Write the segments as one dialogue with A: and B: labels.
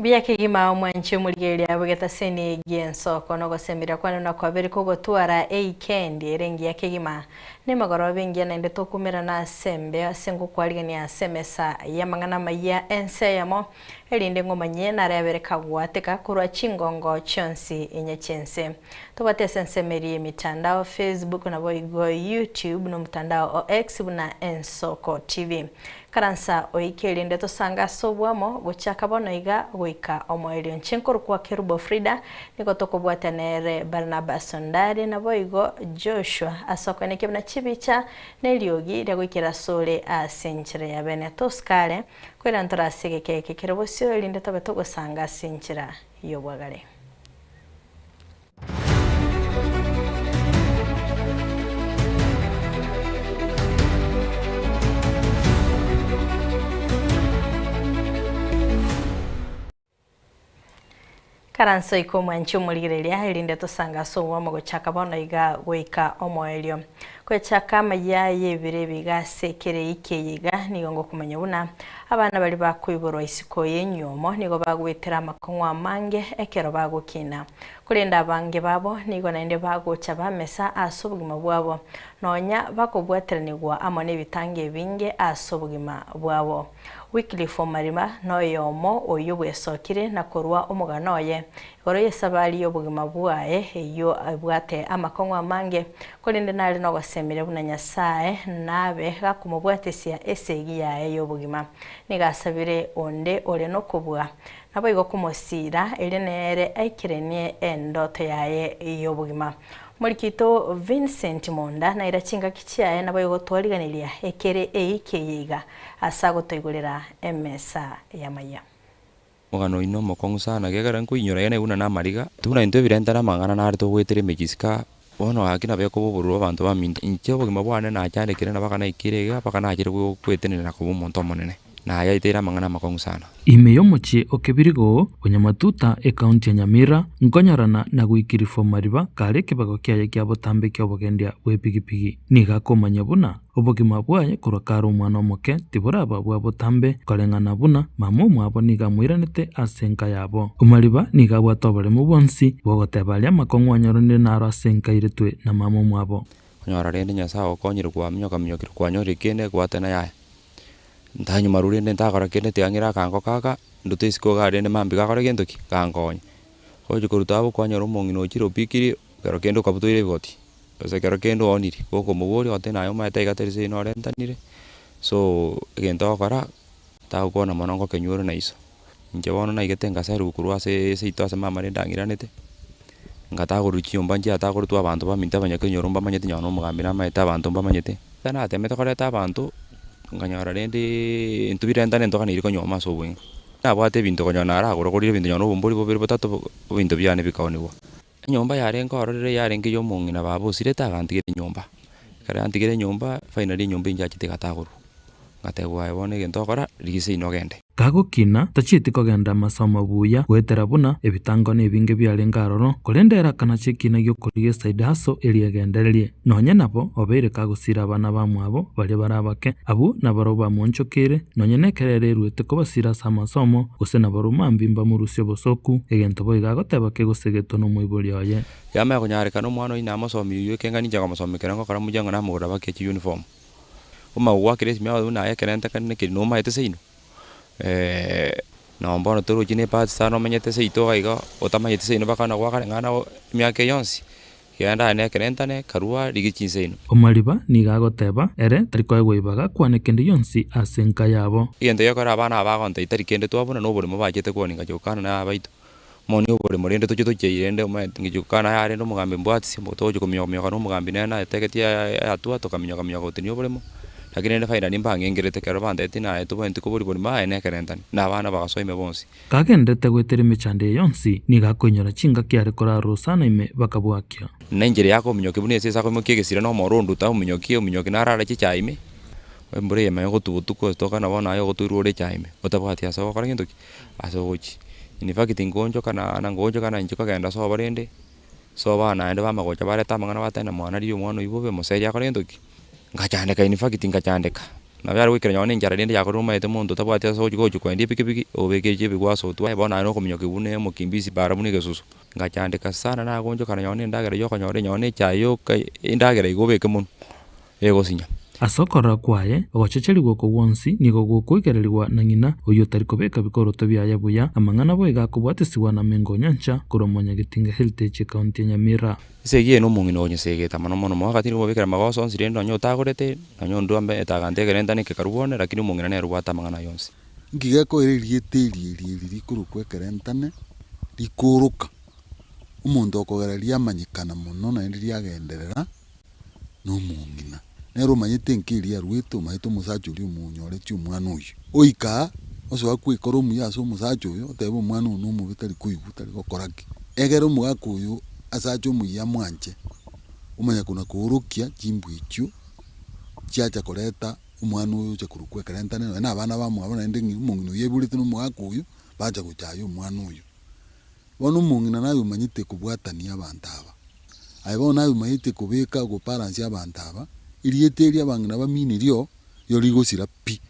A: Mbuya kegima omwanchi omorigereria bw'egetaseni gi'ensoko nogosemeria kwane na kwabere kogotwara eikendi ere engiya kegima. Nemagoroba engiya naende tokumerana ase embeo ase ngokwarigania ase emesa y'amang'ana amayia ense eyemo, erinde ng'omanyie nare abere kagwateka korwa chingongo chionsi inye chi'ense. Tobwate ase ensemo eria y'emitandao, Facebook naboigo YouTube na omotandao o X buna Ensoko TV. Karansa oike erinde tosange ase oboamo gochaka bono iga goika omoerio. Inche nkorokwa Kerubo Frida, nigo tokobwatia nere Barnabas Ondari naboigo Joshua ase okoenekia buna chibicha na eriogi ria goikera asore ase enchera ya bene. Tosikare, koirana tore ase egeka eke kere bosio erinde tobe togosanga ase enchera y'obwagare. Karanso ika omwanchi omorigereria, erinde tosange ase obwamo gochaka bono iga goika omoerio. Gochaka amayia y'ebiro ebi iga ase kera eiki eye iga, nigo ngokomanya buna abana baria bakoiborwa isiko y'enyiomo nigo bagoetera amakong'u amange ekero bagokina. Korende abange babo nigo naende bagocha bamesa ase obogima bwabo, nonya bakobwateranigwa amo nebitango ebinge ase obogima bwabo. Wycliffe Omarima noyomo oyio bwesokire na korwa omogano oye igoro y'esabari y'obogima bwaye eyio ebwate amakong'u amange, korende nare nogosemeria buna Nyasae nabe gakomobwatesia esegi yaye y'obogima. Nigo asabire onde ore nokobua, naboigo komosiira, erio nere aikerenie endoto yaye y'obogima. Omorikito Vincent Monda naira chingaki chiaye naboigo gotwariganeria ekere eiki eye iga ase agotoigorera emesa y'amayia.
B: Omogano oino omokong'u sana, ekiagera nkoinyora iga naiguna namariga. Buna intwe ebirente na amang'ana nare togoetera emechisika, bono gaki nabo ekoba obororo abanto baminto. Inche obogima bwane nachandekire na mpaka naikire iga, mpaka nachire gwetenenera koba omonto omonene. Nayaeteire amang'ana amakong'u sana.
C: Ime y'omochie o Kebirigo, o Nyamatuta, ekaunti ya Nyamira, nkonyorana na Gwikirifu Omariba kare ekebago kiaye kia botambe ki'obogendia bw'epigipigi. Nigo akomanya buna Obogima bwaye korwa kare omwana omoke tiboraba bwa botambe, koreng'ana buna mama omwabo nigo amoiranete ase enka yabo. Omariba nigo abwate oboremu bwonsi bw'ogoteba aria amakong'u anyoranire naro ase enka airetwe na mama omwabo.
B: Onyora rende Nyasae ogokonyire kwaminyoka-minyokire kwanyorire kende gwatena yaya. Ntanyuma arwo rende ntakora kende tiga ng'ire akango kaka, ndute isiko igaa rende mambia gakore gento ki? Gankonye. Ogochi koruta abwo kwanyora omong'ina ochire opikire, ekero kende okabutoire ebigoti. Gose ekero kende oonire, gokomoboria ogoteba naye omanyete iga tari seino orentanire, so egento ogokora, tagokwana mono ngokenywa ore na iso. Inche bono naigete ngaserigwa korwa ase seito ase mama rende ang'iranete, ngatagorwa chinyomba nchiatagorotwe abanto baminto abanyakenyoro mbamanyete nonye na omogambi namaete abanto mbamanyete. Ekero natemete koreta abanto, nkanyora rendeeee intwe birentane ntoganeiri konyuoma ase obweng'e. Nabwate ebinto konyora naragora gorire ebinto nonye na obombori bobere botato, ebinto biane bikaonigwa. Enyomba yarenge ororo ere yarenge y'omong'ina baba osirete agantigera enyomba. Ekero yantigera enyomba, finally enyomba inchachete egatagorwa. Ngatebwa aye bono egento ogokora, rigia seino ogende.
C: Kagokina, tachieti kogenda amasomo buya goetera buna ebitango na ebinge biarenge aroro, korende ere akanacha ekiina gi'okorigia eside hustle eria egendererie. Nonye nabo, obeire kagosiira abana bamwabo baria bare abake, abwo nabarabwo bamoonchokeire, nonya nekero ere eruete kobasiira ase amasomo, gose nabarabwo mambia mbamorusie obosooku, egento boigo agoteba kegosegetwa nomoibori oye.
B: Yamanya konyarekana omwana oyio namosomi oyio ekenga ninche nkomosomi ekero ngokora mochango namogorera baka echiuniform. Omanye goakera esimi agotebi buna aye ekero ntakani nekeri nomaete seino? Nonye bono torochi ne ebahati sana omenyete seito iga iga otamanyeti seino mpaka nagwakare ng'a nabo emiaka eye yonsi. Genda aye nekerentane, karua, rigia chinsa ino.
C: Omariba nigo agoteba, ere tari koegwa ibaga kwane kende gionsi ase enka yabo.
B: Egento gekogera abana aba bagontebi tari kende twabuna noboremo bachete kwonia ngacha gokana na abaito. Monie oboremo rende toche tochiaire rende omanyete ngicha gokana aye rende omogambi mbwatisi togochia kominyoka minyoka na omogambi nere nategetie hatua tokaminyoka minyoka gotenia oboremo. Lakini rende finally mbang'engerete ekero bantebetie naye tobwenereti koboria borimo aye nekerentane na abana bagasoa ime bonsi.
C: Kagenderete goetera emechando eye yonsi, nigo akoinyora chingaki are korara rosana ime bakabwakia.
B: Na enchera yakominyokia buna esese akoimokia egesire na omoro onduta ominyokie ominyokie narare chichae ime, embura eye emanye gotwa botuko etoka nabo naye ogotoirwa ore echae ime, otabwati ase ogokora gento ki? Ase ogochia. In fact nkoonchoka na na ngoonchoka na inche kogenda sobo rende, sobo aa naende bamagocha bareta amang'ana bateba na mwana riria omwana oyio bobe moseri akore gento ki? Ngachandeka in fact ngachandeka. Nabo yare goikera nonye na enchara rende yakorire omanyete monto otabwati ase ogochi gochi koendia epikipiki, obeke ebigwaso otwae bono aye na okominyokia buna omokimbisi bara buna egesusu. Ngachandeka sana nagonchokana nonye na endagera ya okonyora nonye na echae yoka endagera igo obeke monwe, egosinya.
C: Ase okorora kwaye, ogochecherigwa oko gwonsi nigo gokoigererigwa na ng'ina, oyio otari kobeka bikoroto biaye buya, amang'ana boigo akobwatisigwa na Mengo Onyancha korwa Mwanyagetinge Heritage Ekaunti ya Nyamira.
B: Esegi eye nomong'ina onyesegete mono mono, omogaka tindi komobekera amagoso onsi rende nonye otagorete, nonye onde ombe tagantegerera ntaneke karibu one, lakini omong'ina nere obwate amang'ana aya onsi.
D: Inki gekoira erieta eri eri eri rikorokwa ekerentane rikooroka? Omonto okogera riamanyekana mono naende riagenderera nomong'ina. Nere omanyete enka eria arwete, omanyete omosacha oria omonyoretie omwana oyio. Oika aa, osoa kwekora omuya ase omosacha oyo, otebe omwana oyo nomobe tari koigwa, tari gokora ki. Egere omogaka oyo asache omoyia amwanche, omanya kona koorokia chimbwa echio chiacha koreta omwana oyo ocha korokwa ekerentane nonya na abana bamwabo naende ng'a omong'ina oyio aiborete na omogaka oyio, bacha gochaya omwana oyio. Bono omong'ina naye omanyete kobwatania abanto aba. Aye bono naye omanyete kobeka gobalance abanto aba, erieta eri abang'ina bamino erio, riria rigosira pi.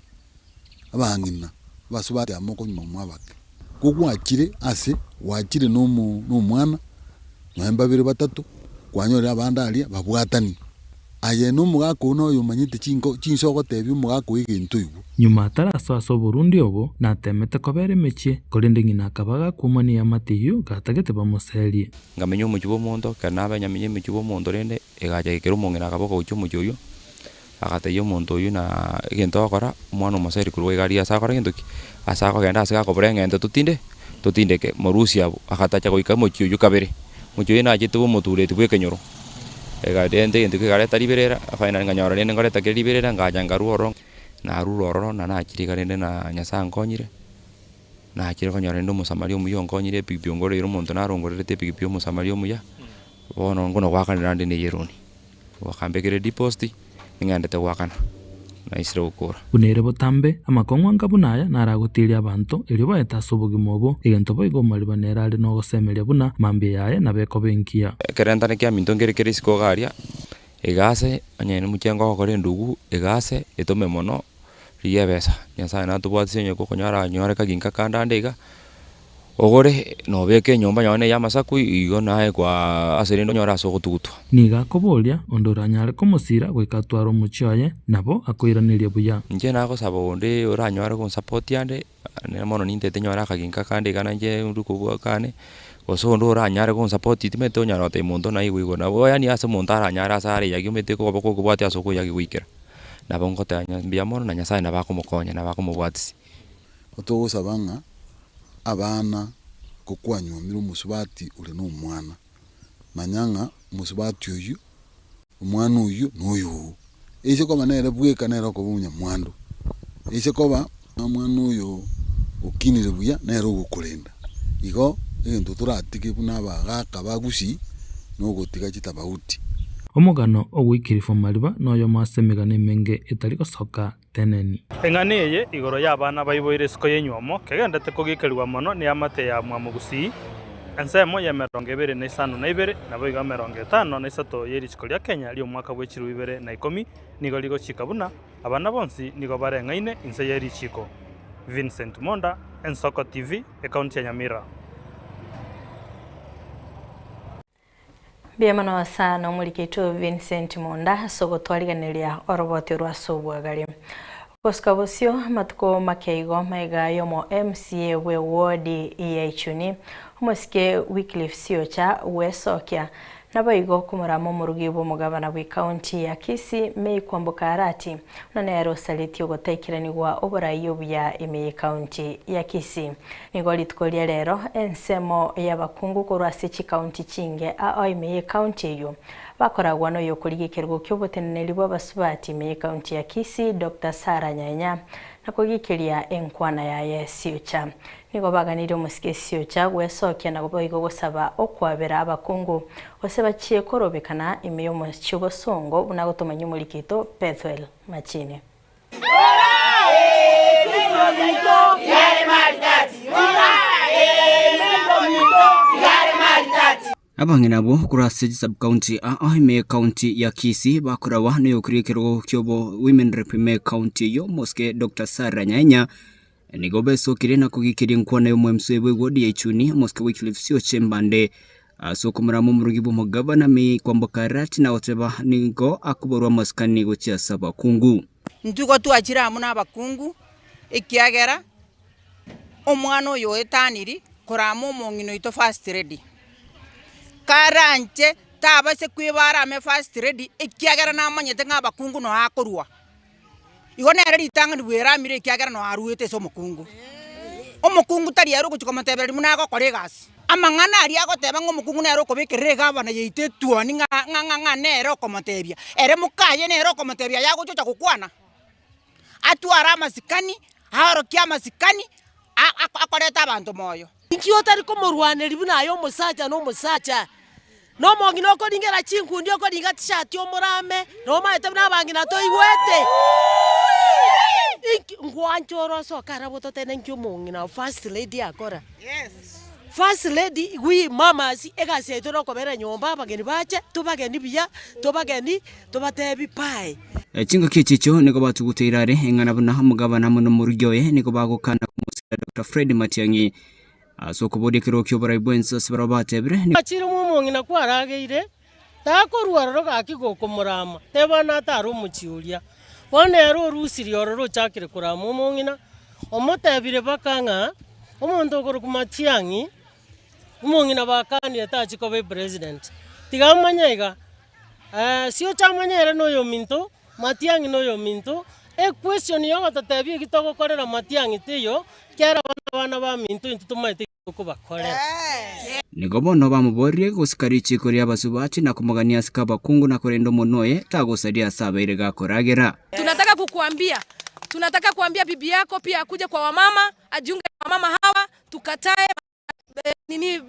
D: Abang'ina, abasubati amo okonyuma mwabake. Ko gwachire ase, gwachire na omo na omwana, nonye mbabere batato, kwanyorire abande aria babwatani. Aye na omogaka oo noyo omanyete chinko chinsa ogotebia omogaka oo egento oigwe.
C: Nyuma atarasoa ase oborundi obo, nateemete kobera emechie, korende ng'ina akaba agakwomania eamate eyio, gatagete bamoserie.
B: Nkamenya omochie bw'omonto, ekero nabenya nyamenya omochie bw'omonto rende, egacha gekera omong'ina akaba ogochia omochie oyio, agatebia omonto oyio na egento ogokora, omwana omoseri korwa iga aria ase akore gento ki? Ase akogenda ase gakobora eng'ente totinde totindeke, morusie abwo. Agatacha goika omochie oyio kabere, omochie oyio nachete bwa omotureti bwa ekenyoro. Ekarenta egento kekareta riberera, finally nkanyora rende nkoreta kere riberera ngacha nkarwa ororo, narure ororo na nachire iga rende na nyasaye ankonyire, nachire konyora rende omosamaria omuya onkonyire epikipiki ongoreire omonto narongorerete epikipiki omosamaria omuya, bono nkona goakanera ande na eyeroni. Bakambekera edeposit, ning'endete goakana, naisire gokora.
C: Buna ere botambe, amakong'u anga buna aya naragotiirie abanto, erio baete ase obogima obo, egento boigo omariba nere are nogosemeria buna mambia yaye nabo ekoba engiya.
B: Ekerentane kiaminto nkere kere isiko iga aria, egase, onye nomochengo ogokora endugu, egase etome mono, rigia ebesa. Nyasaye natobwatisie onye gokonyora anyore kaginka kande ande iga. Ogore na obeke enyomba yao na ey'amasaku, igo naye kwaa ase rende onyore ase ogotugutwa.
C: Nigo akoboria, Onde oranyare komosiira goika atware omochie oye, nabo akoiraneria buya.
B: Inche nagosaba onde oranyare gonsapotia ande, nere mono nintete nyore akaginka kande iga nainche ndwe kobua kane, gose onde oranyare gonsapoti timanyeti onyara gotebia monto naigwe igo nabo yaani ase omonto aranyare ase areyagi omanyete koba kobwati ase okoyagi goikera. Nabo ngoteba ng'a mbuya mono na Nyasaye nabo akomokonya, nabo akomobwatisia.
D: Togosaba ng'a abana kokwanyuomire omosubati ore nomwana, manya ng'a omosubati oyio, omwana oyio noyo oo. Eise koba nere bweka nere okoba omonyamwando, eise koba omwana oyo okinire buya nere ogokorenda. Igo egento toratige buna abagaka ba gusii nogotiga chitabauti.
C: Omogano o Wycliffe Omariba noyomo ase emegano emenge etari gosoka Teneni.
E: Eng'ana eye igoro y'abana baiboire isiko y'enywomo kegenderete kogikerigwa mono neamate ya Mwamogusii, ensemo y'emerongo ebere na isano na ibere naboigo emerongo etano na isato ye richiko ria Kenya ri'omwaka bwe chilifu ibere na ikomi nigo rigochika buna abana bonsi nigo bareng'aine inse ye richiko. Vincent Monda, Ensoko TV, Ekaunti ya Nyamira.
A: Mbuya mono sana omoriketwe Vincent Monda ase ogotwarigeneria oroboti orwa ase obwagare. Gosuka bosio amatuko make igo maiga y'omo MCA bwe ward ya Ichuni omosike Wycliffe Siocha gwesokia Naboigo komorama omorugi bw'omogabana bw'ecounty ya Kisii, May Kwamboka Arati, buna nere osaretie ogotaikeranigwa oborai obuya ime y'ecounty ya Kisii. Nigo rituko ria rero ensemo y'abakungu korwa ase chicounty chinge ao ime y'ecounty eyio bakoragwa noyokorigia ekerogo ki'oboteneneri bw'abasubati ime y'ecounty ya Kisii Doctor Sarah Nyanya na kogikeria enkwana yaye Siocha. Nigo baganirie omosike Siocha gwesokia na boigo gosaba okwabera abakungu gose bachie korobekana ime y'omochie obosongo buna gotomanyia omorikito Bethuel Machini.
F: Abang'ina abwo korwa ase chisub-county aa ime y'ecounty ya Kisii bakoragwa noyokoria ekerogo ki'obo Women Rep ime y'ecounty eyio Omosike Doctor Sarah Nyaenya nigo besokire na kogikiria enkwana y'omwemswe bw'eward ya Ichuni Omosike Wycliffe Sioche Mbande ase okomorama omorugi bw'omogabana May Kwamboka Arati na goteba nigo akoborwa amasikani gochia ase abakungu.
G: Intwe igo twachire amo nabakungu, ekiagera omwana oyo oetaniri korama omong'ina oito first lady. Karanche tabase kweba arame first lady ekiagera namanyete ng'a abakungu noo akorwa. Igo nere ritang'ani bweramire ekiagera noo aruete ase omokungu. Omokungu tari ere ogochia komotebereria buna agokora egasi. Amang'ana aria agoteba ng'a omokungu nere okobekerera egavana yaito etuoni ng'a ng'a ng'a ng'a nere okomotebia, ere mokaye nere okomotebia aye agochocha gokwana. Atware amasikani, aorokie amasikani, akorete abanto moyo.
H: Inki otari komorwaneria buna aye omosacha na omosacha, na omong'ina okoringera chinkundi okoringa tishati omorame, na omanyete buna abang'ina toigwete? Inki ngwancha ore osoke arabwo totebe inki omong'ina first lady akora? First lady we mamas egasi yaito nokobera nyomba abageni bache tobageni buya, tobageni tobatebi bye.
F: Chingaki echi echio nigo batuguteire are eng'ana buna omogabana amo nomorugi oye nigo bagokana komosira Doctor Fred Matiang'i ase okoboria ekerogo ki'oborai bw'ense ase barabwo batebire.
I: Achire mw'omong'ina kwarageire, takorua aroro gaki gokomorama, teba natare omochie oria. Bono ere orusirie ororo ochakire korama omong'ina, omotebire baka ng'a omonto okorokwa Matiang'i, omong'ina bakanire tachia koba epresident. Tiga amanye iga, Siocha amanye ere noyominto, Matiang'i noyominto, equestion yogototebia eki togokorera Matiang'i teiyo, kera abana baminto intwe tomaete eki tokobakorera.
F: Nigo bono bamoborie gosika richiiko ri'abasubati na komogania asike abakungu na korenda omonwa oye tagosaria ase abaire gakoragera.
J: Tunataka kukuambia, tunataka kuambia bibi yako pia akuje kwa wamama, ajiunge na wamama hawa, tukatae nini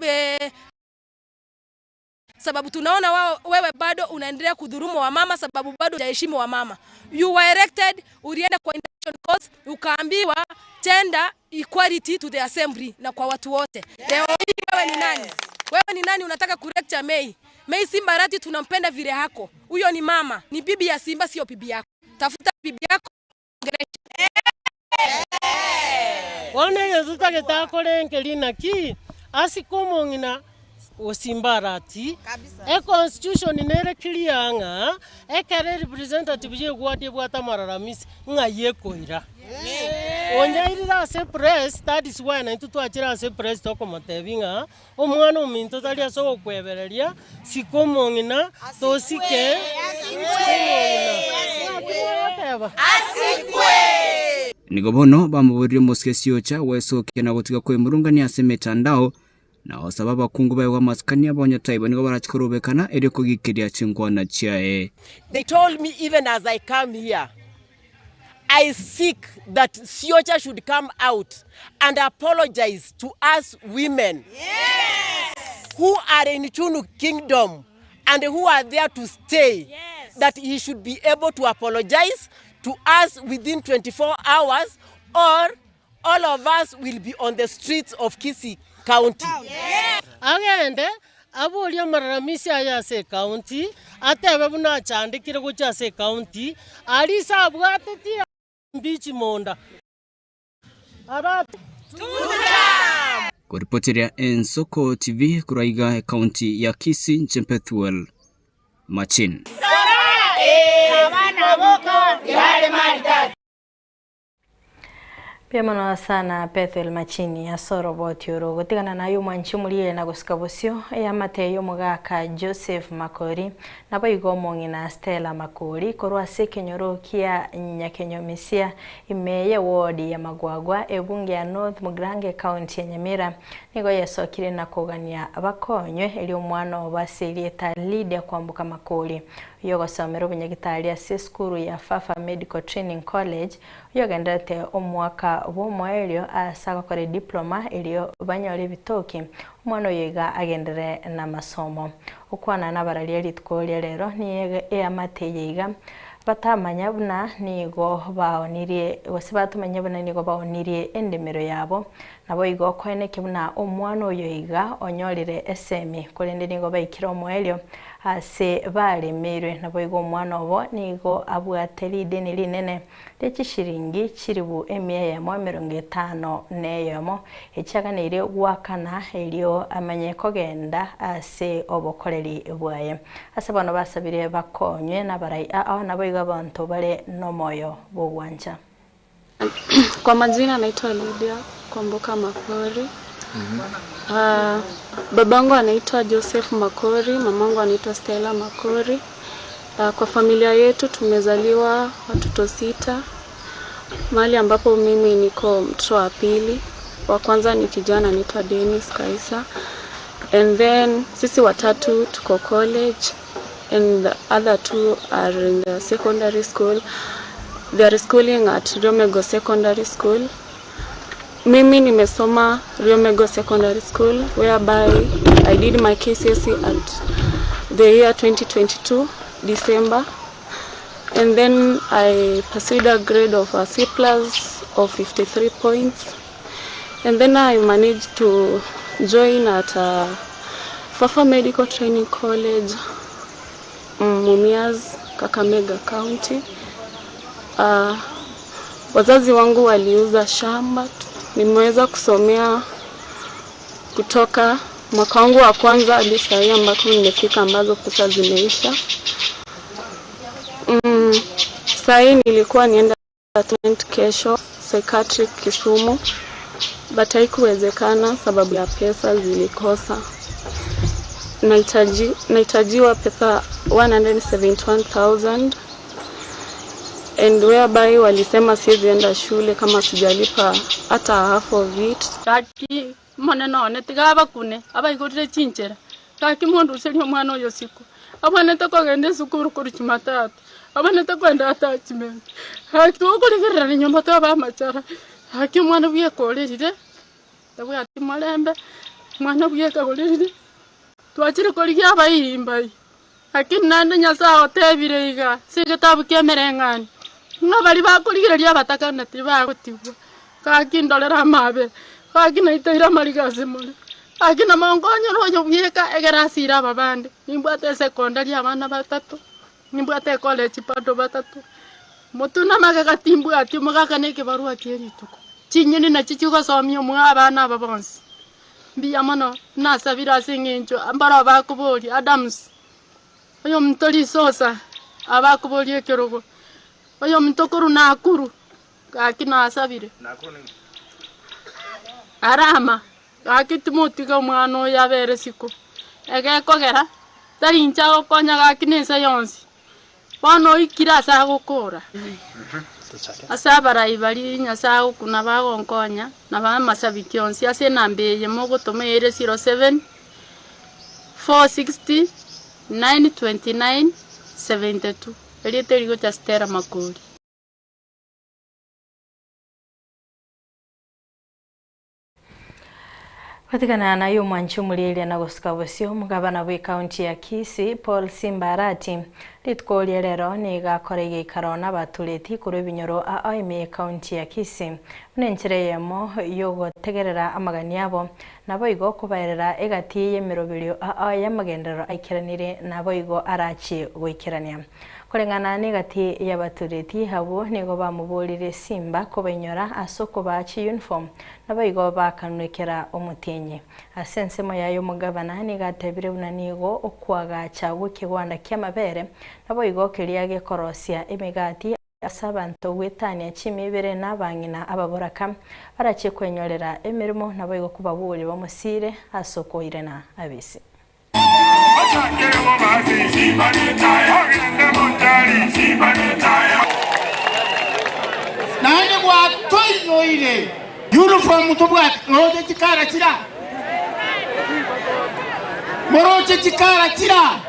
J: sababu tunaona wao, wewe bado unaendelea kudhurumu wamama, sababu bado hujaheshimu wamama. You were elected, ulienda kwa induction course ukaambiwa gender equality to the assembly na kwa watu wote. Leo hii wewe ni nani? Wewe ni nani unataka kulecture May? May Simba Arati tunampenda vile hako. Huyo ni mama, ni bibi ya Simba, sio bibi yako. Tafuta bibi yako
I: Bono egento totagete akore nkeri naki, asike omong'ina o Simba Arati, econstitution nere clear ng'a ekero erepresentative ya eward ebwate amararamisi ng'ai ekoira. Onyairire ase press, that is why naintwe twachire ase press tokomotebia ng'a omwana ominto tari ase ogokwebereria, sika omong'ina, tosike omong'ina. Naki mogoteba?
F: Nigo bono bamoboririe omosike Siocha gwesokia na gotiga kwemurungania ase emetandao, na gosaba abakungu baegwe amasikani abonye taibo nigo barache korobekana erio kogikeria chinkwana chiaye.
K: They told me even as I come here I seek that Siocha should come out and apologize to us women who are in Chunu kingdom and who are there to stay that he should be able to apologize to us within 24 hours or all of us will be on the streets of Kisii County.
I: Agende aborie amararamisi aye ase ecounty, atebe buna achandekire gochia ase ecounty, aria ise abwatetie mbichi monda. Arate.
F: Koripoteria Ensoko TV korwa iga ecounty ya Kisii inche Bethuel Machin.
A: Mbuya mono sana Bethel Machini ase oroboti oro. Gotigana naye omwanchi omoriere na gosika bosio eamate y'omogaka Joseph Makori naboigo omong'ina Stella Makori korwa ase ekenyoro kia Nyakenyomisia ime ye ward ya Magwagwa ebunge ya North Mugirango ecounty ya Nyamira nigo yesokire na kogania bakonywe erio omwana obo ase erieta Lydia Kwamboka Makori Oyogosomera obonyagitari ase esukuru ya Fafa Medical Training College, oyogendererete omwaka bw'omoerio ase agokora ediploma erio banyore ebitoki, omwana oyo iga agenderere namasomo. Okwana nabararia rituko ria rero nigo eamate eye iga. Batamanya buna nigo baonirie, gose batomanya buna nigo baonirie endemero yabo. Naboigo koeneke buna omwana oyo iga onyorire esemi, korende nigo baikire omoerio ase baremeirwe. Naboigo omwana obo nigo abwate rideni rinene rie chishilingi chilifu emia eyemo emerongo etano na eyemo, echiaganeire goakana erio amanye kogenda ase obokoreri bwaye. Ase bono basabire bakonywe nabarai ao, naboigo abanto bare nomoyo bw'ogwancha.
L: Kwa majina naitwa Lydia Kwamboka Makori. Babangu anaitwa Joseph Makori, mamangu anaitwa Stella Makori. Kwa familia yetu tumezaliwa watoto sita, mahali ambapo mimi niko mtoto wa pili. Wa kwanza ni kijana anaitwa Dennis Kaisa. And then sisi watatu tuko college and the other two are in the secondary school. They are schooling at Riomego Secondary School. Mimi nimesoma Riomego Secondary School whereby I did my KCSE at the year 2022 December and then I pursued a grade of a C plus of 53 points and then I managed to join at uh, Fafa Medical Training College Mumias, Kakamega County. Wazazi wangu waliuza shamba, nimeweza kusomea kutoka mwaka wangu wa kwanza hadi saa hii ambako nimefika ambazo pesa zimeisha. Saa hii nilikuwa nienda treatment kesho psychiatric Kisumu but haikuwezekana sababu ya pesa zilikosa. Nahitaji nahitajiwa pesa 171,000 and whereby walisema siwezi enda shule kama sijalipa hata half of it.
M: Gaki Omonene one, tiga abakune, abaigorere chinchera. Gaki monduserie omwana oyo isiko, abwenerete kogenda esukuru korwa Jumatatu, abwenerete kogenda attachment. Gaki tokorigererania nyomba tobe amachara, gaki omwana bweka orerire, tabwati morembe, omwana bweka orerire, twachire korigia abairi mbai. Lakini naende Nyasae otebire iga ase egetabu ki'emereng'anio, ng'a baria bakorigereria abatakana tibagotigwa. Gaki ndorere amaabera, gaki naiteire amariga ase more, gaki namonkonyore oyo bweka egere asire aba bande. Nimbwate esekondari abana batato, nimbwate ecollege bado batato, motwe na magega timbwati omogaka na ekebarua kie rituko. Chinyeni nachio chigosomia omwa abana aba bonsi. Mbuya mono, nasabire ase eng'encho mbaro bakoboria Adams, oyominto risosa, abakoboria ekerogo, oyominto korwa Nakuru, gaki nasabire. Arama, gaki timotiga omwana oyo abere isiko, egekogera tari inche agokonya gaki na ense yonsi. Bono oikire ase agokora. Ase abarai baria Nyasae agokuna bagonkonya, na b'amasabiki onsi ase enamba eye mogotoma ere 07 460 929 72, erieta eri gocha Stella Makori.
A: Gotigana naye omwanchi omorieria na gosuka bosio omogabana bw'ecounty ya Kisii Paul Simba Arati rituko ria rero nigo akora egeikaro n'abatureti korwa ebinyoro ao ime y'ecounty ya Kisii buna enchera eyemo y'ogotegerera amagani abo naboigo kobaerera egati y'emeroberio ao y'amagenderero aikeranire naboigo arachie goikerania. Koreng'ana negati y'abatureti abwo nigo bamoborire Simba kobainyora ase okobaa chiuniform Naboigo bakanwekera omotienyi. Ase ensemo yaye omogavana nigo atebire buna nigo okoagacha gw'ekegwanda ki'amabere, naboigo keria gekorosia emegati ase abanto goetania chimia ibere na abang'ina ababoraka, barachie kwenyorera emeremo, naboigo kobaboria bamosiire ase okoirana abisi.
N: Naende gwatoinyoire uniform tobwate roche chikara chira moroche chikara chira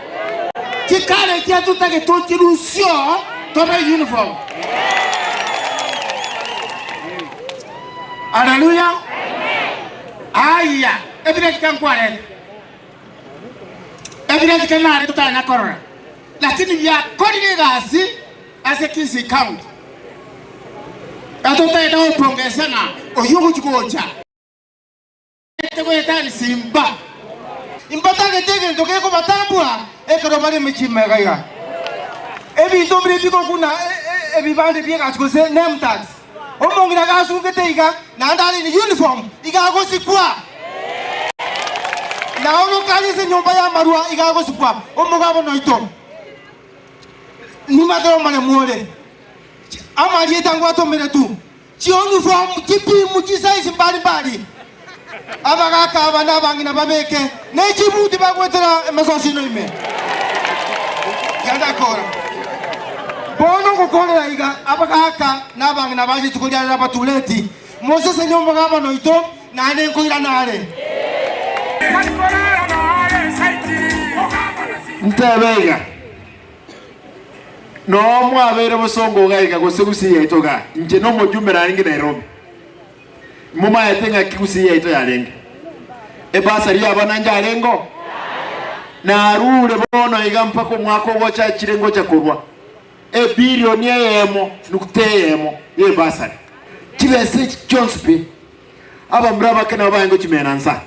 N: chikara echia totagete tochirusie oo tobe uniform. Haleluya! Aya, ebirecha nkwarete. Ebirengererio nare totanya korora, lakini biakorire egasi. ase Kisii County. Gatotagete gopongesa ng'a oyio ogochia gocha. Tegoetani simba. Imbatagete egento gekobatambua ekero bare emechie ime iga iga. Ebinto mbire bigokuna ebibande bi'egasi gose name tags. Omong'ina gasungete iga naende are ne uniform iga agosikwa. Na orokari ase enyomba y'amarwa iga agosikwa. Omogabo noito. Nimatore omoremu ore. Amarieta ngwatomeretwe. Chiuniform, chipimu, chisize mbari mbari, abagaka aba na abang'ina babeke, ne chibuti bagwetera emesosino ime. Yandakora. Bono ngokorera iga abagaka na abang'ina ba rituko riare abatureti, mosesenie omogabana oito, naende nkoirana are.
O: Ntebe iga. Noo mwabeire bosongo iga iga gose Gusii yaito igaa, inche nomojumbe narenge Nairobi. Momaete ng'aki Gusii yaito yarenge? Ebasari y'abana njarengeo? Narure bono iga mpaka omwaka ogocha achire ngocha korwa ebilioni eyemo nukta eyemo y'ebasari. Chibesa echi chionsi pi, abamura abake nabo baye ngochimena nsa.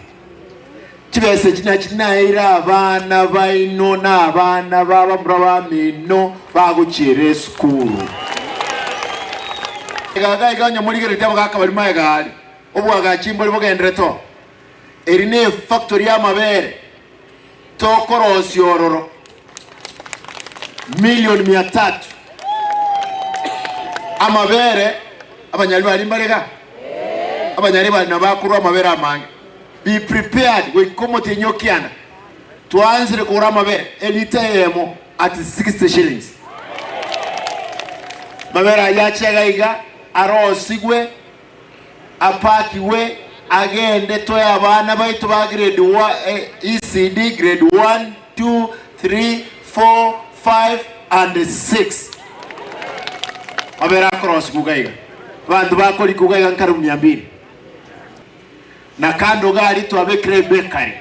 O: Chibesa echi nachi naeire abana baino na abana b'abamura bamino bagochiera esukuru. Iga iga onye morigereretie abagaaka baria magega aria, obwagachi mbori bogenderete oo. Eri nefactory y'amabere tokorosia ororo milioni mia tatu. Amabere abanyari baria mbare igaa? Abanyari baria nabo bakorwa amabere amange. Be prepared goika omotienyi o kianda twaanchire kogora amabere elita eyemo at 60 shillings. Amabere ayio ache iga iga arosigwe apakigwe agende toe abana baito ba grade ECD grade 1, 2, 3, 4, 5 and 6. Amabere akorosigwa iga iga abanto bakorikwa iga iga nkaribu mia mbili. Na kando gari twabekire ebekari,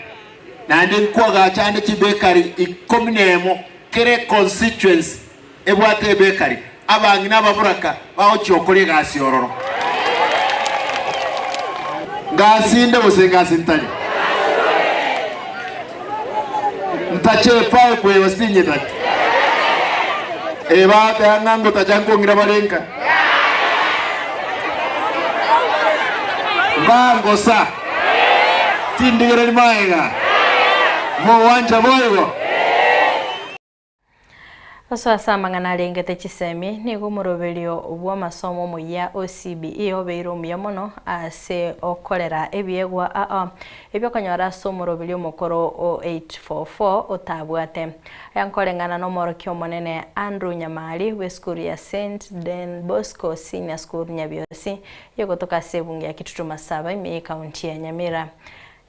O: naende nkwagacha ande chibekari ikomi nemo, kera econstituency ebwate ebekari, abang'ina ababoraka bagochia gokora egasi ororo. Ngasi inde gose ngasi ntari? Ntache epipe eye gose tinyetache? Ebateba ng'a ngotacha nkong'ira bare nka. Mbangosa, tindigereri magega, mogwancha boigo.
A: Ase ase amang'ana arengete chisemi, nigo omoroberio bw'amasomo omoyia o CBE obeire omuya mono ase okorera ebiegwa aa ebiokonyora ase omoroberio omokoro o 844 otabwate. Aya nkoreng'ana nomorokia omonene Andrew Nyamari bw'esukuru ya Saint Don Bosco Senior School Nyabiosi egotoka ase ebunge ya Kitutu Masaba ime y'ekaunti ya Nyamira.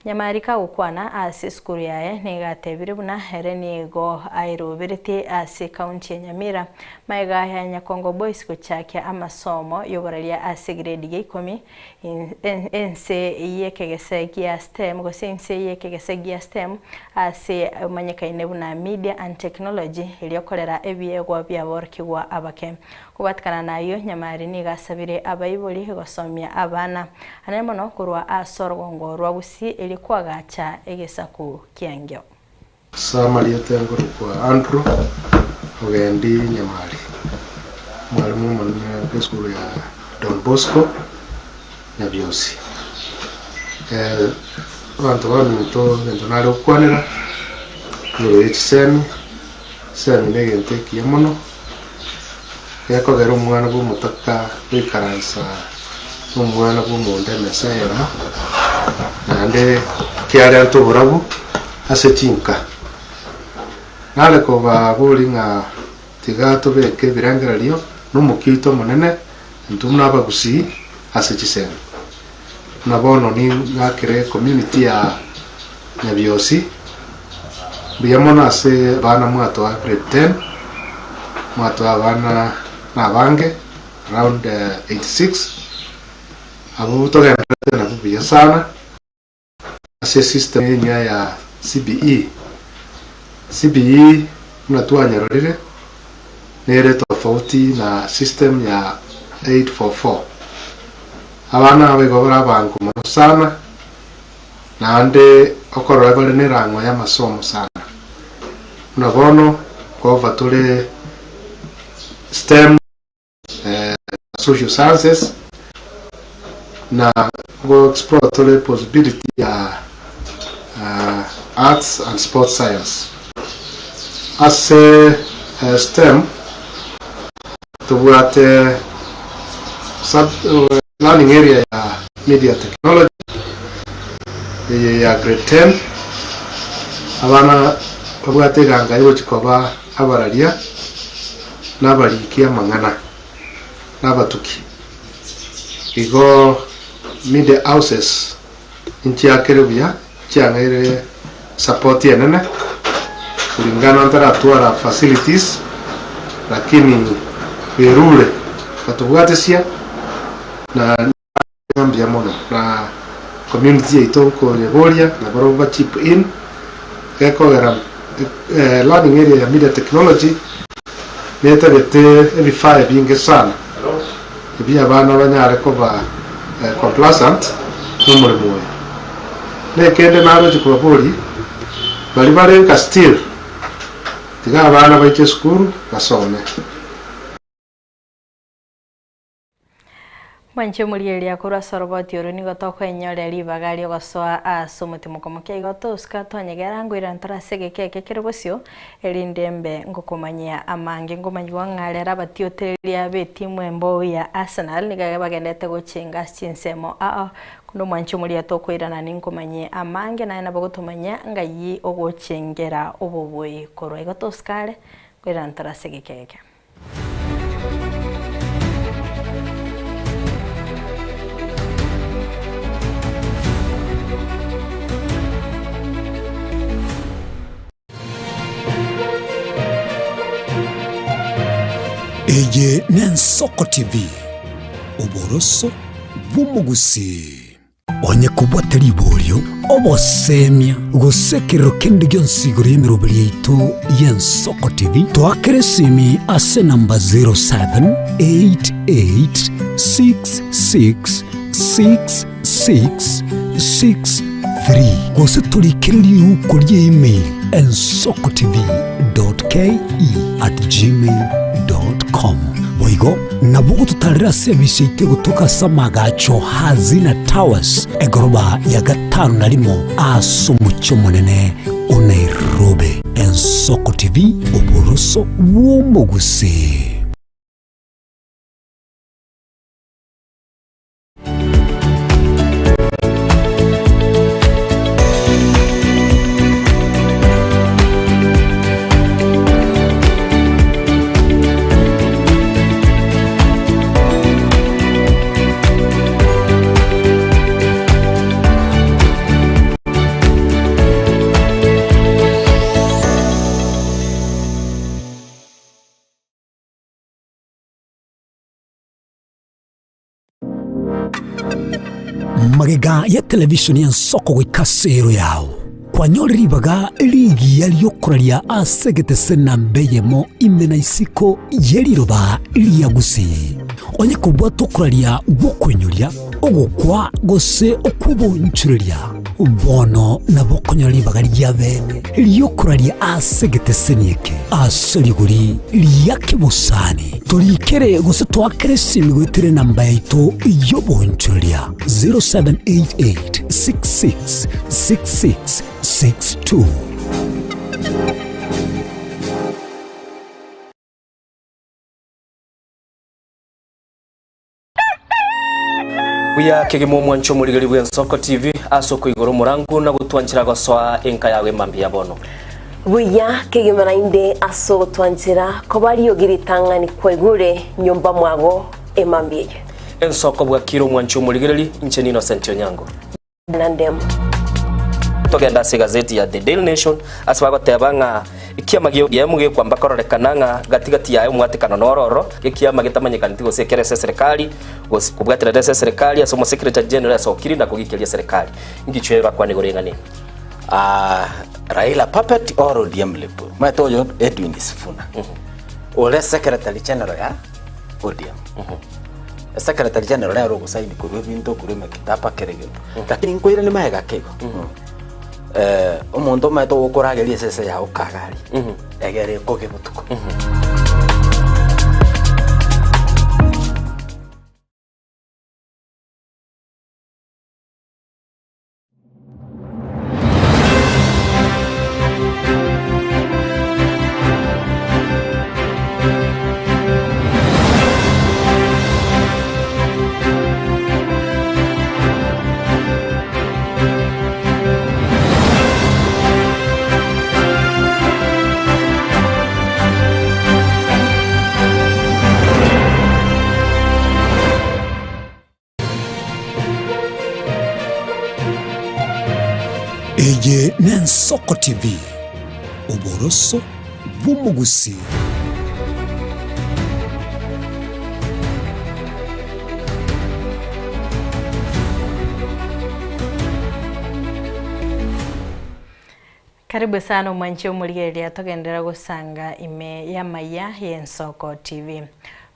A: Nyamari kagokwana ase esukuru yaye nigo atebire buna ere nigo aeroberetie ase ekaunti ya Nyamira magega ya Nyakongo Boys gochakia amasomo y'oboraria ase egredi ya ikomi ense y'ekegese gia STEM gose inse y'ekegese gia STEM ase omanyekaine buna Media and Technology erio korera ebiegwa biaborokigwa abake. Kobwatekana nayio Nyamari nigo asabire abaibori gosomia abana anene mono korwa ase orogongo rwa Gusii erio koagacha egesaku kiangio.
P: Ase amarieta nkorokwa Andrew Ogendi Nyamari, omwalimu omonene bw'esukuru ya Don Bosco Nyabiosi. Abanto baminto egento nare gokwanera igoro ye chisemi, chisemi na egento ekiya mono, gekogera omwana bwa omotaka goikaransa na omwana bwa omonda emesa eyemo, naende kiarenta oborabu. Ase chinka. Nare kobaboria ng'a tiga tobeke ebirengererio nomokia oito omonene intwe buna abagusii ase chisemi. Buna bono ning'akere ecommunity ya Nyabiosi mbuya mono ase abana mwatoa grade ten, mwatoa abana na abange around 86, abwo togendererete nabwo buya sana. Ase system enyia ya CBE. CBE buna twanyarorire Nere tofauti na system ya 844. Abana aba igo bare abango mono sana, naende okorora bare nerang'o y'amasomo sana. Buna bono nkoba tore STEM, Social Sciences, na go explore tore possibility ya Arts and Sports Science. Ase STEM tobwate sub learning area ya Media Technology, eye ya grade 10, abana babwate eganga yogochia koba abararia na abariki amang'ana na abatuki. Igo media houses inchiakire buya, chiang'eire support enene kulingana ntaratwara facilities lakini berure batobwatesia na mbuya mono na community yaito nkoyeboria nabarobwo ba chip in gekogera learning area ya media technology netagete ebifaa ebinge sana ebi abana banyare koba complacent nomoremo oyo. Nekende naroche kobaboria baria bare nka still tiga abana baiche esukuru basome.
A: Mwanche omorieria korwa ase oroboti oro nigo tokoenyoria ribaga riogosoa ase omotimoko moke igo tosuka twanyegera ngoirana tore ase egeka eke kere bosio erinde mbe ngokomanyia amange ngomanyigwa ng'a rero abatiotereria b'etimu embou ya Arsenal nigo bagendete gochenga ase chinsemo ao Korende omwanche omoria tokoirana ninkomanyie amange naye nabo gotomanyia ng'ai ogochengera obobui korwa igo tosuka are ngoirana tore ase egeka eke.
Q: Eye n'Ensoko TV, oboroso bw'omogusii. Onye kobwate riborio, obosemia, gose ekerero kende gionsi igoro y'emeroberi yaito y'Ensoko TV, toakere esimi ase enamba 0788666663 gose torikere riuko rie email ensokotv.ke@gmail.com. Boigo nabo ogototarera ase ebisi yaito egotoka ase amagacho Hazina Towers, egoroba ya gatano na rimo ase omochie omonene o Nairobi. Ensoko TV, oboroso bw'omogusii. Magega ya televishoni y'ensoko goika ase ero yao, kwanyore ribaga rigiya ri'okoraria ase egetese namba eyemo ime na isiko ye riroba ria Gusii. Onye kobwate okoraria gw'okoinyoria, ogokwa gose okw'obonchoreria, Bono nabo okonyora ribaga ria bene ri'okoraria ase egeteseni eke ase rigori ria kebosani. Torikere gose toakere esimi goetera enamba yaito y'obonchoreria 0788 66 66 62.
R: Buya kegima omwancho omorigeri bw'Ensoko TV ase okoigora omorango na gotwanchera gosoa enka yago emambia ya bono.
S: Buya kegima naende ase ogotwanchera koba riogi ritang'ani kwaigure nyomba mwago emambia eye.
R: Ensoko bwakire omwancho omorigereri, inche n'Innocent Onyango.
S: Na ndemo.
R: Togende ase egazeti ya The Daily Nation ase bagoteba ng'a ekiama gia ODM gekwamba kororekana ng'a gati gati yaye omwatekano noro ororo, ekiama getamanyekaneti gose ekere ase eserekari gose kobwaterete ase eserekari ase omosecretary general asokiri na kogikeria eserekari. Ngichwe bakwane igoro eng'ana eye.
T: Ah, Raila puppet or ODM lip. Omanyete oyo Edwin Sifuna. Ore secretary general ya ODM. Secretary general nere ogosaini korwa ebinto korwa emekitaba kera egento. Lakini nkoiranie magega ake igo. Omonto omanyete ogokorageria esese yago kagari, egere ekoge botuko.
Q: Eye n'Ensoko TV, oboroso bw'omogusii.
A: Karibu sana omwanchi omorigereria togenderera gosanga ime y'amaya y'Ensoko TV.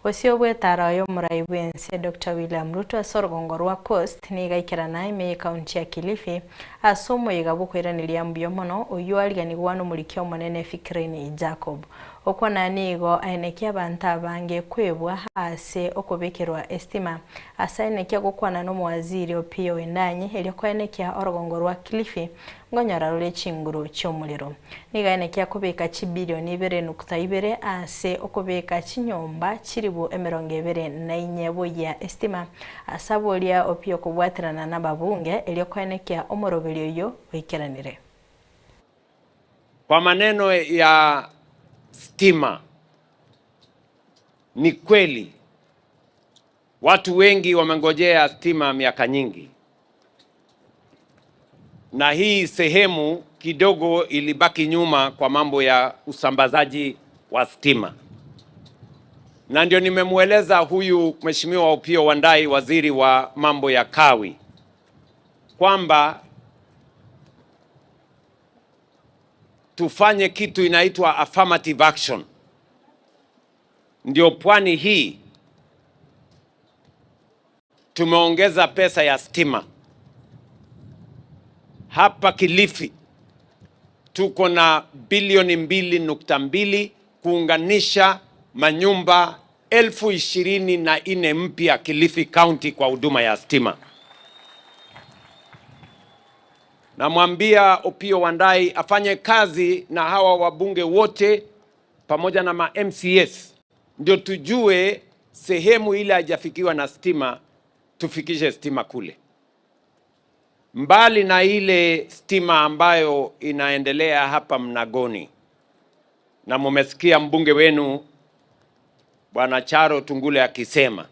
A: Gose obwetaro oyo omorai bw'ense Doctor William Ruto ase orogongo rwa Coast nigo aikerana ime y'ecounty ya Kilifi ase omoyega bw'okoiraneria mbuya mono oyio ariganigwa nomorikia omonene Fikirini Jacob. Okwo nigo aenekia abanto abange kwebwa ase okobekerwa estima ase aenekia gokwana nomowaziri Opiyo Wandayi erio koenekia orogongo rwa Kilifi Nkonyora rore chinguru chi'omorero. Nigo aenekia kobeka chibilioni ibere nukta ibere ase okobeka chinyomba chilifu emerongo ebere na inye boyia estima ase aboria opia okobwaterana nababunge erio koenekia omoroberio oyio oikeranire.
U: Kwa maneno ya stima, ni kweli watu wengi wamengojea stima miaka nyingi, na hii sehemu kidogo ilibaki nyuma kwa mambo ya usambazaji wa stima, na ndio nimemweleza huyu Mheshimiwa Opiyo Wandayi, waziri wa mambo ya kawi, kwamba tufanye kitu inaitwa affirmative action, ndio pwani hii tumeongeza pesa ya stima. Hapa Kilifi tuko na bilioni 2.2 kuunganisha manyumba 24,000 mpya Kilifi County kwa huduma ya stima. Namwambia Opiyo Wandayi afanye kazi na hawa wabunge wote pamoja na ma MCS ndio tujue sehemu ile haijafikiwa na stima, tufikishe stima kule. Mbali na ile stima ambayo inaendelea hapa Mnagoni, na mumesikia mbunge wenu Bwana Charo Tungule akisema,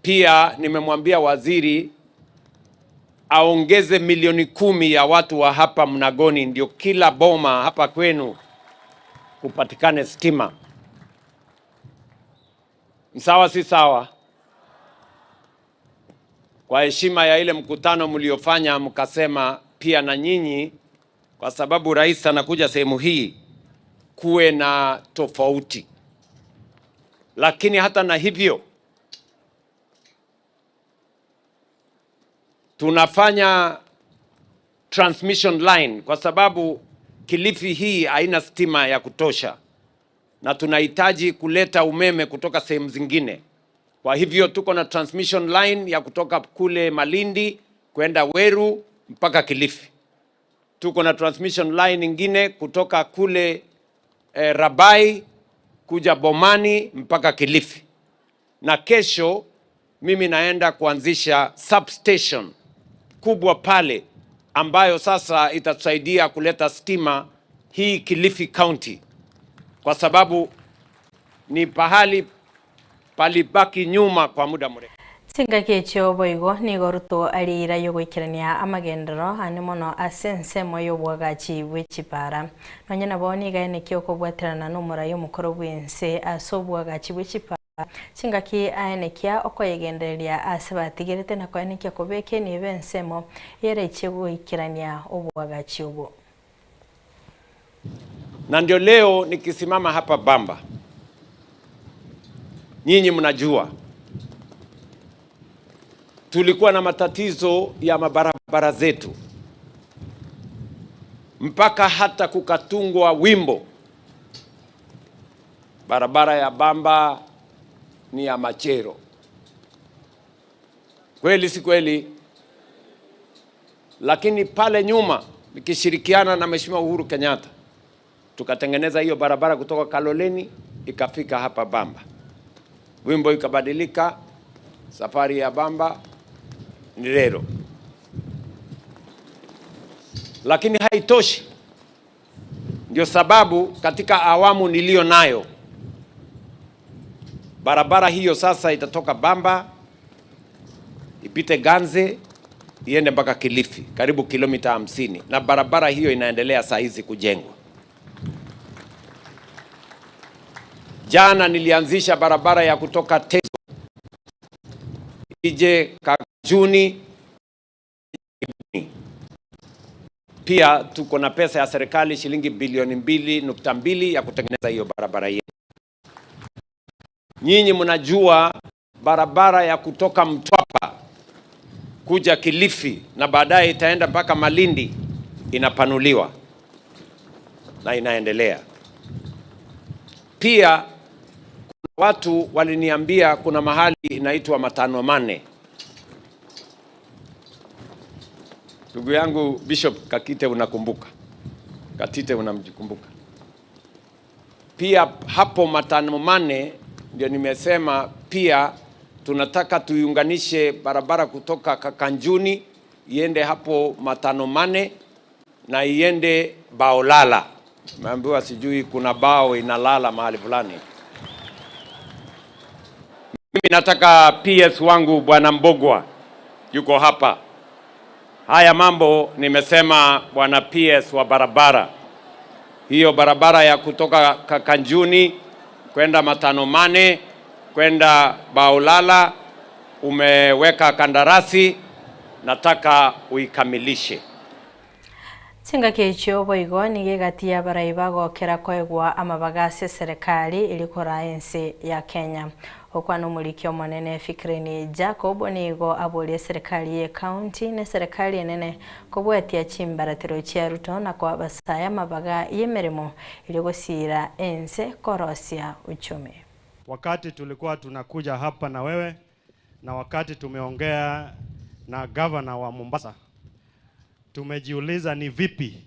U: pia nimemwambia waziri aongeze milioni 10 ya watu wa hapa Mnagoni, ndio kila boma hapa kwenu kupatikane stima. Sawa si sawa? Kwa heshima ya ile mkutano mliofanya, mkasema pia na nyinyi, kwa sababu rais anakuja sehemu hii, kuwe na tofauti. Lakini hata na hivyo tunafanya transmission line kwa sababu Kilifi hii haina stima ya kutosha na tunahitaji kuleta umeme kutoka sehemu zingine. Kwa hivyo tuko na transmission line ya kutoka kule Malindi kwenda Weru mpaka Kilifi. Tuko na transmission line nyingine kutoka kule Rabai kuja Bomani mpaka Kilifi. Na kesho mimi naenda kuanzisha substation kubwa pale ambayo sasa itatusaidia kuleta stima hii Kilifi County, kwa sababu ni pahali palibaki nyuma kwa muda mrefu.
A: Chingaki echio boigo nigo Ruto arira yogoikerania amagendero ane mono ase ensemo y'obwagachi bw'echipara. Nonye nabo nigo aenekia okobwaterana n'omorai omokoro bw'ense ase obwagachi bw'echipara chingaki aenekia okoyegendereria ase batigerete na koenekia kobeka enibo ensemo yeraiche goikerania obwagachi obo.
U: Na ndio leo nikisimama hapa Bamba, Nyinyi mnajua tulikuwa na matatizo ya mabarabara zetu mpaka hata kukatungwa wimbo, barabara ya Bamba ni ya Machero. Kweli si kweli? Lakini pale nyuma nikishirikiana na Mheshimiwa Uhuru Kenyatta tukatengeneza hiyo barabara kutoka Kaloleni ikafika hapa Bamba, wimbo ikabadilika, safari ya Bamba ni rero. Lakini haitoshi, ndio sababu katika awamu niliyo nayo barabara hiyo sasa itatoka Bamba ipite Ganze iende mpaka Kilifi, karibu kilomita 50, na barabara hiyo inaendelea saa hizi kujengwa. Jana nilianzisha barabara ya kutoka Teso ije Kajuni. Pia tuko na pesa ya serikali shilingi bilioni 2.2 ya kutengeneza hiyo barabara yetu. Nyinyi mnajua barabara ya kutoka Mtwapa kuja Kilifi na baadaye itaenda mpaka Malindi inapanuliwa na inaendelea. Pia kuna watu waliniambia kuna mahali inaitwa Matano Mane. Ndugu yangu Bishop Kakite unakumbuka? Katite unamkumbuka? Pia hapo Matano Mane ndio nimesema pia tunataka tuiunganishe barabara kutoka Kakanjuni iende hapo Matano Mane na iende Baolala. Nimeambiwa sijui kuna bao inalala mahali fulani. Mimi nataka PS wangu Bwana Mbogwa yuko hapa. Haya mambo nimesema Bwana PS wa barabara hiyo, barabara ya kutoka Kakanjuni kwenda Matano Mane kwenda Baolala umeweka kandarasi, nataka uikamilishe.
A: Chingaki echio boigo nigo egati y'abarai bagokera koegwa amabaga ase eserekari erio koraa ense ya Kenya. Okwana omoriki omonene Fikirini Jacob nigo aboria eserekari ye county na eserekari enene kobwatia chimbaratero chia Ruto na koa abasae amabaga y'emeremo erio gosiira ense korosia uchumi.
B: Wakati tulikuwa tunakuja hapa na wewe na wakati tumeongea na gavana wa Mombasa, tumejiuliza ni vipi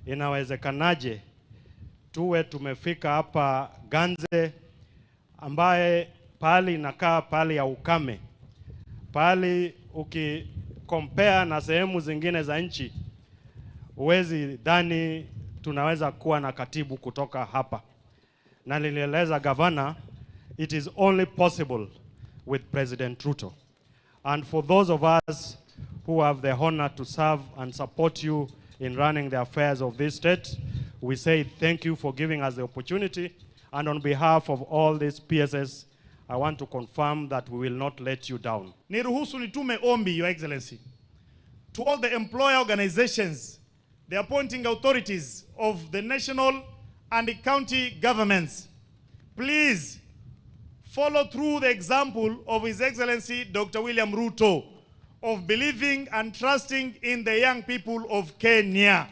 B: inawezekanaje tuwe tumefika hapa Ganze ambaye pahali inakaa pahali ya ukame, pahali ukikompea na sehemu zingine za nchi huwezi dhani tunaweza kuwa na katibu kutoka hapa. Na nilieleza gavana, it is only possible with President Ruto. And for those of us who have the honor to serve and support you in running the affairs of this state, we say thank you for giving us the opportunity. And on behalf of all these PSS, I want to confirm that we will not let you down.
V: Niruhusu nitume ombi, Your Excellency, to all the employer organizations, the appointing authorities of the national and the county governments. Please follow through the example of His Excellency Dr. William Ruto of believing and trusting in the young people of Kenya.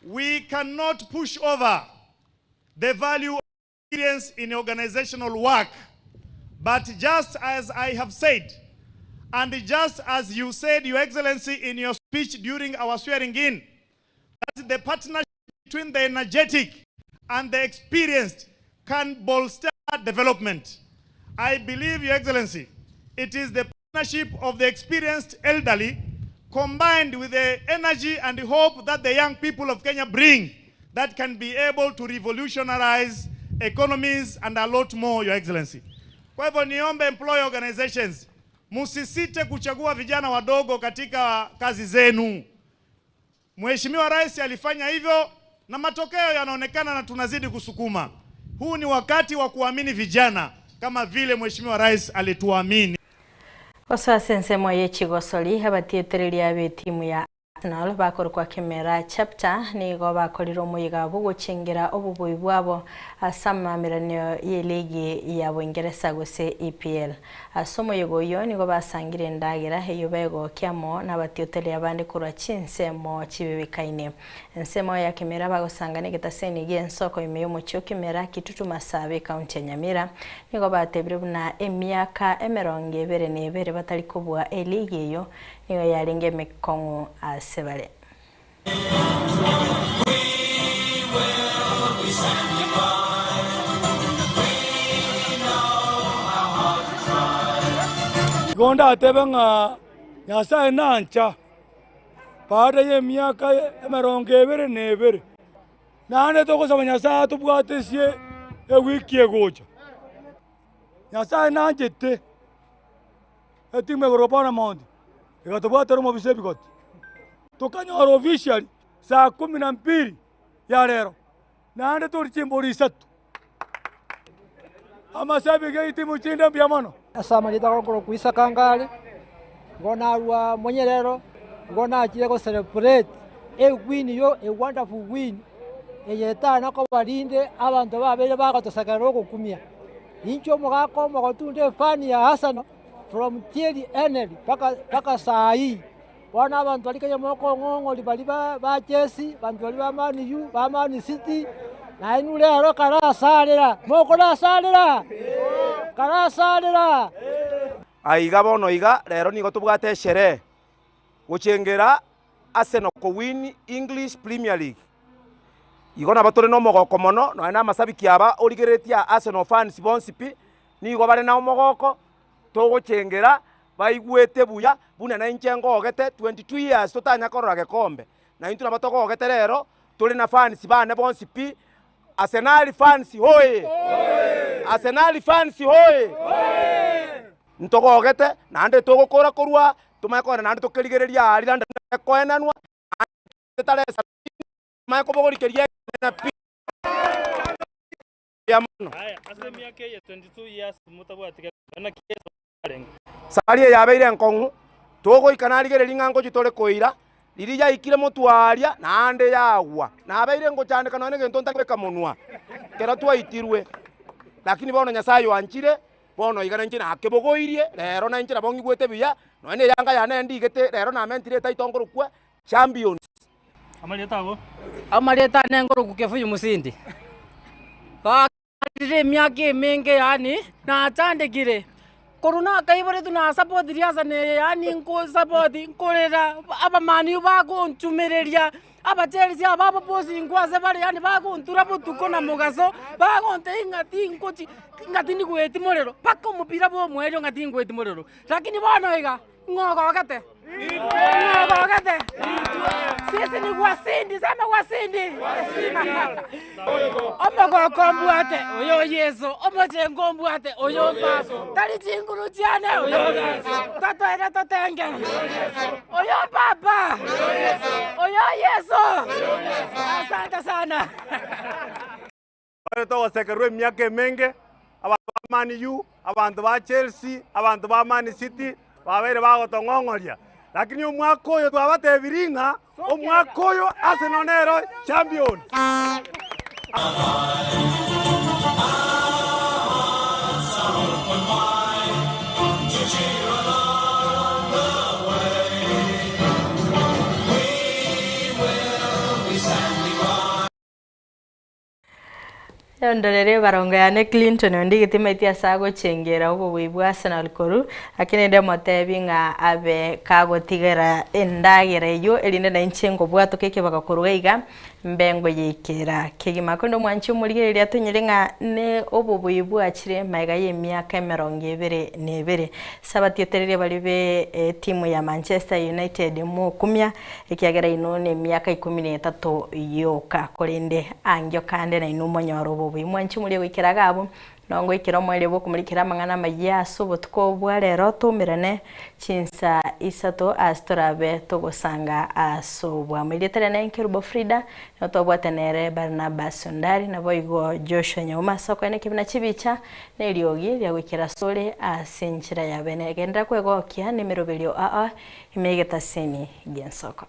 V: We cannot push over the value of experience in organizational work, but just as I have said, and just as you said, Your Excellency, in your speech during our swearing in, that the partnership between the energetic and the experienced can bolster development. I believe, Your Excellency, it is the partnership of the experienced elderly combined with the energy and the hope that the young people of Kenya bring that can be able to revolutionize economies and a lot more, Your Excellency. Kwa hivyo niombe employer organizations, musisite kuchagua vijana wadogo katika kazi zenu. Mheshimiwa Rais alifanya hivyo na matokeo yanaonekana na tunazidi kusukuma. Huu ni wakati wa kuamini vijana kama vile Mheshimiwa Rais alituamini.
A: Gosoa ase ensemo ye chigosori, abatietereria b'etimu ya Arsenal bakorokwa Kimera Chapter nigo bakorire omoyega bw'ogochengera obobui bwabo ase amaamiranio y'eligi ya Boingeresa gose EPL. Ase omoyega oyio nigo basangire endagera eyio begokia amo nabatioteria abande korwa chinsemo chibebekaine. Ensemo ya Kimera bagosanga negetaseni gi'ensoko ime y'omochie o Kimera, Kitutu Masaaba ekaunti ya Nyamira, nigo batebire buna emiaka emerongo ebere na ebere batari kobua eligi eyio nigo yarenge emekong'u ase bare.
C: Igo ndatebe ng'a Nyasae nancha baada y'emiaka emerongo ebere na ebere, naende togosaba Nyasae atobwatesie ewiki egocha. Nyasae nanchete etimu igoro Bournemouth egatobwatera omobisa ebigoti, tokanyora officially saa kumi na mbili ya rero, naende tori chimbori isato. Amasabiki etimu chinde mbuya mono.
D: Ase amarieta akorokwa Isaka Ngare, igo narwa Monyerero, igo nachire go celebrate a win yo a wonderful win eye etana koba rinde abanto babeire bagotosekerera ogokumia. Inche omogaka omogotu nde efan ya Arsenal from Thierry Henry mpaka mpaka saa hii. Bono abanto baria kenya mokong'ong'oria baria ba ba Chelsea, abanto baria ba Man U, ba Man City, nainwe rero karasarera, mokorasarera? Karasarera!
W: Aiga bono iga rero nigo tobwate esherehe gochengera Arsenal kowin English Premier League. Igo nabo tore nomogoko mono nonya na amasabiki aba origereretie aa Arsenal fans bonsi pi, nigo bare na omogoko, togochengera baigwete buya buna nainche ngogete 22 years totanya korora gekombe, naintwe nabo togogete rero tore na fans bane bonsi pi, Arsenal fans hoye! Arsenal fans hoye! Ntogogete naende togokora korwa tomanye kogenda naende tokerigereria aa riria naende koenanwa naende tarehe sabini tomanye kobogoria keria ekenene pi mbuya mono.
E: Aya, ase emiaka eye 22 years motabwati gekombe, naki Yeso arenge?
W: Safari eye yabeire enkong'u, togoika narigereria ng'a ngochia tore koira, riria yaikire motwe aaria, naende yagwa. Nabeire ngochandeka nonya negento ntakobeka monwa, ekero twaitirwe. Lakini bono Nyasaye oanchire, bono iga nainche nakebogoirie, rero nainche nabo ng'igwete buya, nonya na eyanga yane ndigete, rero namentire etitle nkorokwa Champions.
E: Amarieta abo?
X: Amarieta ane nkorokwa Kefuyu Musindi. Bakarire emiaka emenge yaani nachandekire, korwa nakaiboretwe nasapotiri Arsenal eye yaani nkosapoti nkorera abamani bagonchumereria, Abachelsea aba ababosingwa ase bare yaani bagontura botuko na mogaso, bagontebia ng'a tingochi ng'a tinigweti morero, mpaka omopira bwa omoerio ng'a tingweti morero. Lakini bono iga. Ng'o ogogete? Ng'o ogogete? Sisi ni wasindi, sema wasindi. Omogoko ombwate oyo Yeso, omochengo ombwate oyo Baba, tari chinguru chiane oyo Yeso, totoere totenge oyo Baba, oyo Yeso. Asante sana.
W: Bare togosekerwa emiaka emenge, abanto ba Man U, abanto ba Chelsea, abanto ba Man City, babeire bagotong'ong'oria. Lakini omwaka oyo twabatebirie ng'a omwaka oyo Arsenal nero champion.
A: Ndorere ebarongo yane Clinton onde getimaeti ase agochengera obobui bwa Arsenal korwa, lakini ndemotebi ng'a abe kagotigera endagera eyio erinde nainche ngobwatoka ekebago korwa iga mbe ngoyeikera kegima. Korende omwanchi omorigereria tonyore ng'a ne obobui bwachire magega y'emiaka emerongo ebere na ebere. Sabatiotereria baria be etimu ya Manchester United mokumia Ekiagera inwe nemiaka ikomi na etato yoka, korende ankio kande nainwe monyore obobe. Mwanche morie goikera iga abwo, nao ngoikera omoerio bw'okomorikera amang'ana amayia ase obotuko bwa rero, toumerane chinsa isato ase torabe togosanga ase obwamo. Erieta riane Nkerubo Frida, nigo twabwate nere Barnabas Ondari, naboigo Joshua Nyauma ase okoena ekebina chibicha, na eriogi ria goikera asore ase enchera ya bene. Genderera kwegokia nemeroberio aa Ime egetaseni gi'ensoko.